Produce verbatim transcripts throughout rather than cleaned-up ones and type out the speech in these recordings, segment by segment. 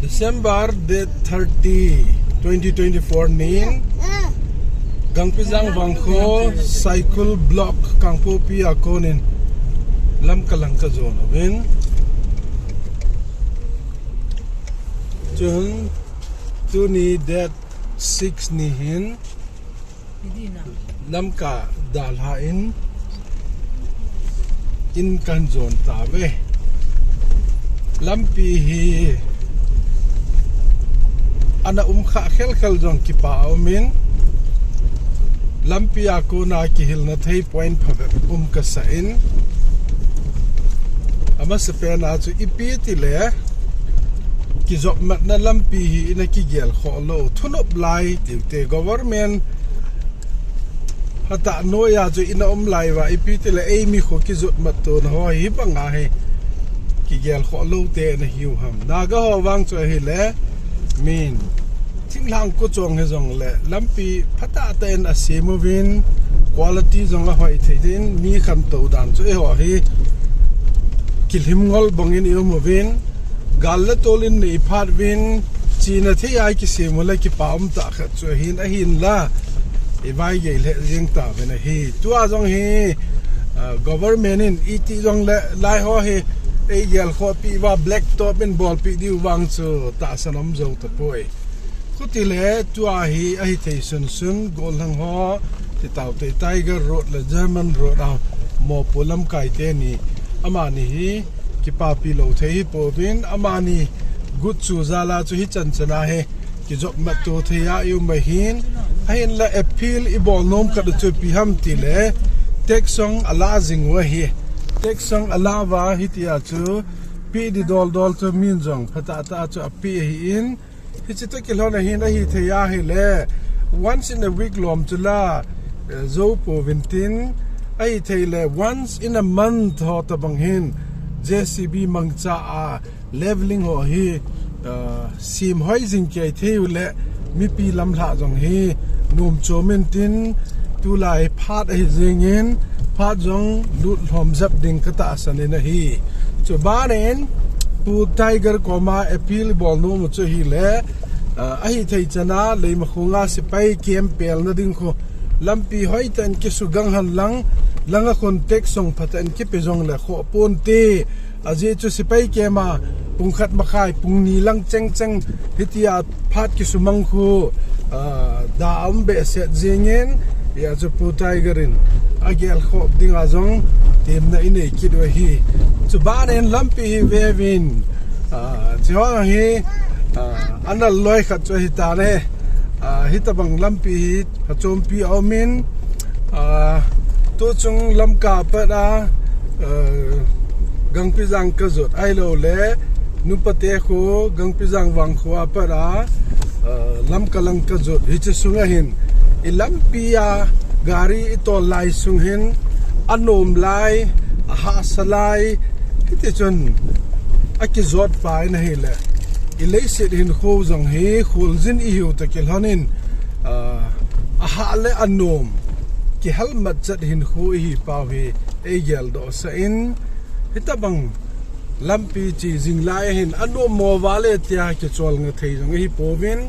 December date thirty, twenty twenty-four nin Gangpijang Vangkho Saikul Block Kangpokpi a konin Lamka lang kajon uvin. Chun tuni date six ni hin Lamka dalha in, in kajon tauve. Lampi hi ana um kha khelkhel jong kipa aumin, lampi a kona kihilna thei point phabep um kasa in, amasapen a chu ipi tile kijopmatna lampi hi ina kigel khoh lou, thunop lai tiute government phatah noiya chu ina um lai uva, ipi tile eimi kho kijopmat tona ho hi banga hi kigel khoh lou te nahiu ham. Naga ho vang chu ahile, min thinglhang kochong hijongle lampi phatah tah in asem uvin, quality jong ahoi thei din, mi khantou dan chu eiho hi kilhim ngol bangin i um uvin, gal le tol in nei phat uvin, chena thei a kisem u le kipa um tah khat chu ahin, ahinla i vaigei lheh jeng tauvin ahi. Tua jong hi, ah, government in iti jongle lai ho hi eigel khoh peh uva black top in bolpeh diu vang chu tahsan um jou tapoi. Khutile tua hi ahithei sunsun, gollhang ho, titaute Tiger Road le German Road a mopo lamkai teni, amani hi kipapi lou thei hipouvin, amani gut chu jal a chu hichan chan a hi kijopmat to thei a i um ahin, ahinla appeal i bol nom khat chu ipi ham tile, tax jong ala jing u ahi. Tax jong ala uva hitia chu peh di doldol chu min jong phatah tah chu apeh ahin, hiche toh kilhon ahin, ahithei ahile once in a week lom chu la, eh, jou pouvin tin, ahithei le once in a month ho tabang hin J C B mangcha a levelling ho hi, ah, sem hoi jing kei thei u le mipi lamlhah jong hi nom chom in tin, tulai phat ahi jengin phat jong lut lhom jep ding katahsan in ahi. Chubanin Pu Tiger koma appeal bol nom u chu ahile, ah, ahithei chan a Leimakhong a sepai camp pelna ding khu lampi hoitah in kisugang hen lang, langa khun tax jong phatah in kipe jongle khoh ponte. Ajeh chu sepai camp a pung khat makhai, pung ni lang chengcheng hitia phat kisumang khu, ah, da aum behseh jengin, hia chu Pu Tiger in agel khoh dinga jong temna inei kit u ahi. Chubanin lampi hi veuvin, ah, chuho hi, ah, anal loi khat chu ahitan e. Ah, hitabang lampi hi phachompi aumin, ah, tuchung Lamka pat a, ah, Gangpijang kajot ahiloule, Nupate kho, Gangpijang Vangkho a pat a, ah, Lamka lang kajot, hiche sunga hin, i lampi a gari i tol lai sung hin, anom lai, ahahsa lai, hiti chun akijot pa in ahile, i leiset hinkho jong hi kholjin ihiu toh kilhonin, ah, ahah le anom, kihelmat chet hinkho ihi pau hi eigeldoh sah in, hitabang lampi che jing lai ahin, anom mo vale tia kicholngah thei jong ahi pouvin,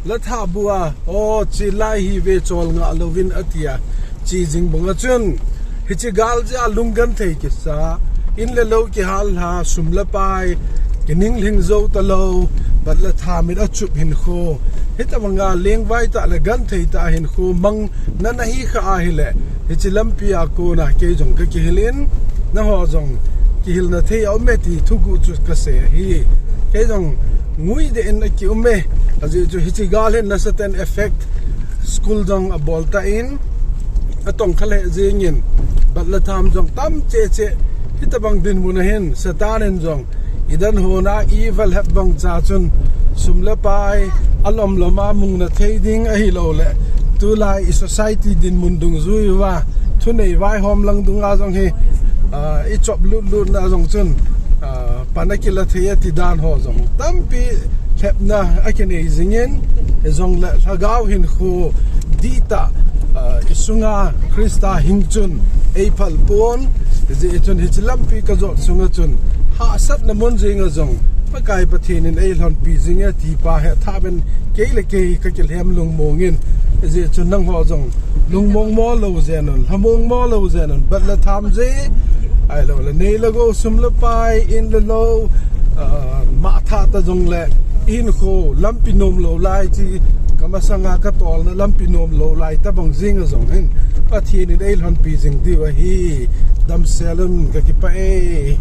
la thabu a, o, che lai hive cholngah louvin atia che jing banga chun, hiche gal jeh a lunggenthei kisa, in le lou kihal lha, sum le pai, kininglhing jou talou, bat le tha mit achup hinkho, hitabanga lengvai tah le genthei tah hinkho mang na nahi kha ahile, hiche lampi a kona kei jong kakihil in, nangho jong kihilna thei aume ti thuguh chu kasei ahi. Kei jong ngui deh in akium e, ajeh chu hiche gal hin nasatah in effect school jong abol tan, atongkha lheh jengin, bat le tham jong tam cheh cheh, hitabang dinmun a hin Satan in jong i dan hona i valhep bang cha chun sum le pai alom lom a mungna thei ding ahiloule, tulai i society dinmun dungjui uva thunei vaihom lang dunga jong hi, ah, i chop lut lutna jong chun, ah, pan akila thei ati dan ho jong tampi lhepna akinei jingin, hijongle lhagao hinkho dihtah, ah, i sunga Christa hing chun eiphal pon, hijeh chun hiche lampi kajot sunga chun hahsatna mun jenga jong Pakai Pathen in eilhonpi jing e ti pa hi athah pen kei le kei kakilhem lungmong in. Ajeh chu nangho jong lungmong mo lou jeng un, lhamong mo lou jeng un, bat le tham je, ahilou le nei le gou, sum le pai, in le lou, ah, mah thah ta jongle, ihinkho lampi nom lou lai ti, kamasanga katolna lampi nom lou lai tabang jing a jong hin, Pathen in eilhonpi jing diu ahi. Damsel un, kakipah e.